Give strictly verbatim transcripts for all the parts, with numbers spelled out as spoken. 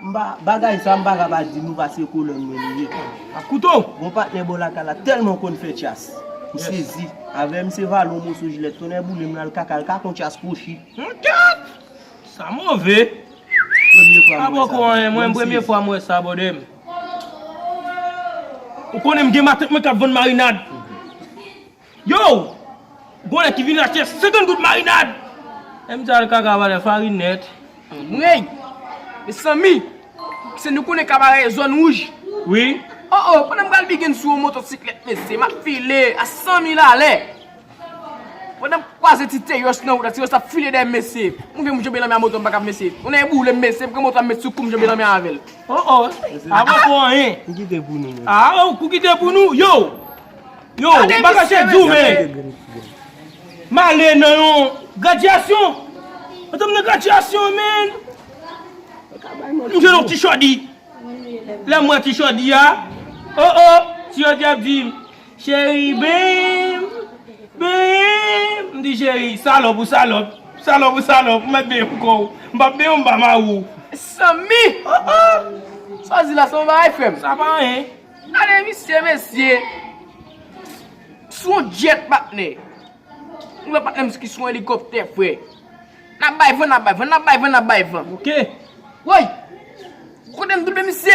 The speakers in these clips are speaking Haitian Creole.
M pa, bagay sa m pa ka pa di nou paske kolòn mwen li ye. Ak kouto! Gon patnè bò lakay la tèlman konn fè tchas. M sezi. Avè m se vale yon moso jilèt tonnè boule m nan l kaka l kaka yon tchas kwochi. Kèt! Sa move! Premye fwa m wè sa. Abò ko anyen, mwen premye fwa m wè sa, bòdè m. Ou konnen m gen matant mwen k ap vann marinad. Yo! Gon nèg ki vin achte senkant goud marinad! M di al kaka valè farin nèt. Anmwey! Mezanmi! Se nou konnen kabarè zòn wouj. Wi. Oh oh, pandan m pral bigin sou yon motosiklèt mesye, m ap file a san mil alè. Pandan m kwaze ti Teyòs nan wout la, Teyòs ap file dèyè m mesye. Mwen vin m janbe lanmè a moto m pa kab mesye. Yon nèg boule m mesye, m pran moto a m met sou kou m janbe lanmè avè l. Oh oh, a poko anyen. M kite pou nou men. Ah, ou kite pou nou, yo! Yo, m pa kache di w men. M ale nan yon gradyasyon. Antan m nan gradyasyon, men. M jwenn yon ti chòdi. Lè m wè ti chòdi a, oh oh, ti chòdi ap di m, cheri, benyen m, benyen m. M di, cheri, salòp ou salòp, salòp ou salòp, ou mèt benyen pou kò w. M p ap benyen w, m pa mari w. Sanmi! Oh oh! Sa w di la, se yon bagay, frè m. Sa pa anyen. Gade misye, mesye. Sou yon djèt, patnè. Yon lòt patnè m ki sou yon elikoptè, frè. N ap bay van, n ap bay van, n ap bay van, n ap bay van. Ok. Woy! Kote m double misye?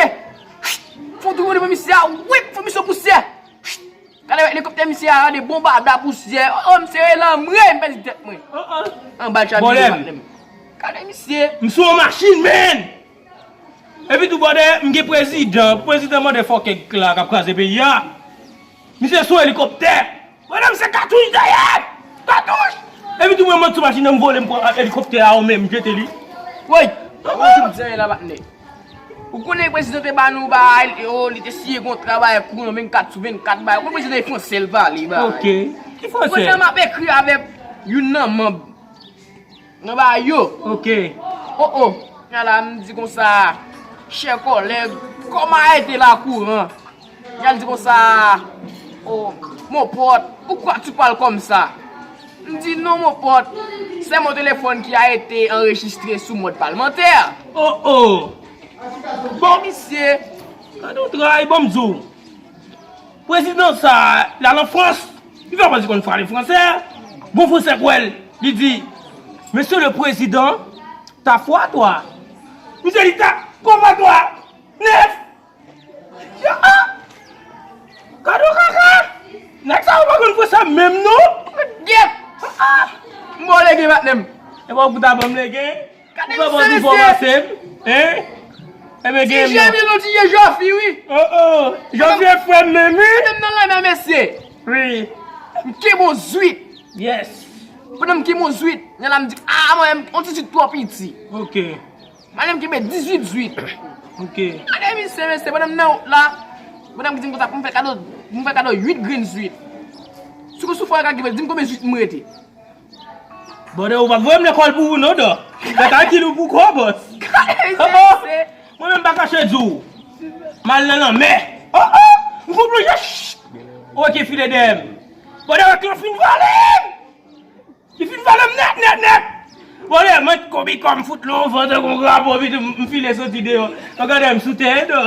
Fon tou devan misye a, wip, fon misye pousyè. Gade elikoptè misye a, gade bonbada pousyè. Oh, oh, misye rele anmwey, m pèdi tèt mwen. Oh, oh. Anba tchabile patnè m. Gade misye. M sou yon machin, man! Epi tou bòdè, m gen prezidan, prezidan motherfucking la k ap kraze peyi a. Misye sou elikoptè. Bòdè, misye katouch dèyè! Katouch! Epi tou mwen mont sou machin nan, m vole, m pran elikoptè a, ou menm, m jete li. Woy! Ou di m di anyen la, patnè. Ou konnen prezidan te ba nou bay, oh, li te siyen kontra bay kouran vennkat sou vennkat bay. Ou konnen prezidan e fransè l pale bay. Ok. Ki fransè? Kounye a m ap ekri avèk youn nan manm nan bagay yo. Ok. Oh, oh. Kounye a la, m di konsa, chè kòlèg, kòman a ete la kouran? Kounye a l di konsa, oh, mon pòt, poukwa tu pale kòmsa? M di, non, mon pòt, se mon telefòn ki a ete anrejistre sou mòd palmantè. Oh, oh. Bon, misye. Gade yon tray, bon, m di w. Prezidan sa a, l al an Frans. Li fè pase konn pale fransè. Bon fransè kwè l. Li di, Monsieur le Président, ta foi à toi. Misye di, ta, quoi à toi? Nèf. Yo, ah! Gade yon kaka! Nèg sa yo pa konn fransè menm non. Gyèt! Ah! M ba w legen, patnè m. E pa w pou ta ban m legen? Gade misye, mesye. Ou pa pran tou fò pase m? Hein? Enben, gen non. Ti je vle non, ti je jòfi, wi. Oh, oh. Jòfi e frè m menm, wi. Pandan m nan lanmè, mesye. Wi. M kenbe yon zwit. Yes. Pandan m kenbe yon zwit, nèg la m di, ah, mwen, yon ti zwit twò piti. Ok. Mwen, m kenbe dizuit zwit. Ok. Gade misye, mesye, pandan m nan wout la, pandan m di m konsa, pou m fè kado, pou m fè kado uit grenn zwit. Sou kou sou fwa, gade, di m konbyen zwit m rete. Bòdè, ou pa voye m lekòl pou ou non, dò. Fè kalkil ou pou kò, bòs. Gade, mesye, mesye. Mwen menm pa kache di w. M al nan lanmè. Oh, oh, m gon plonje. Chh. Ou wè ki file dèyè m. Bòdè, wè ki yo fin vale m. Li fin vale m nèt, nèt, nèt. Bòdè, mwen konbit kò m fout lon van tankou yon krapo, epi m file soti deyò. Ou gade m sou tè, dò.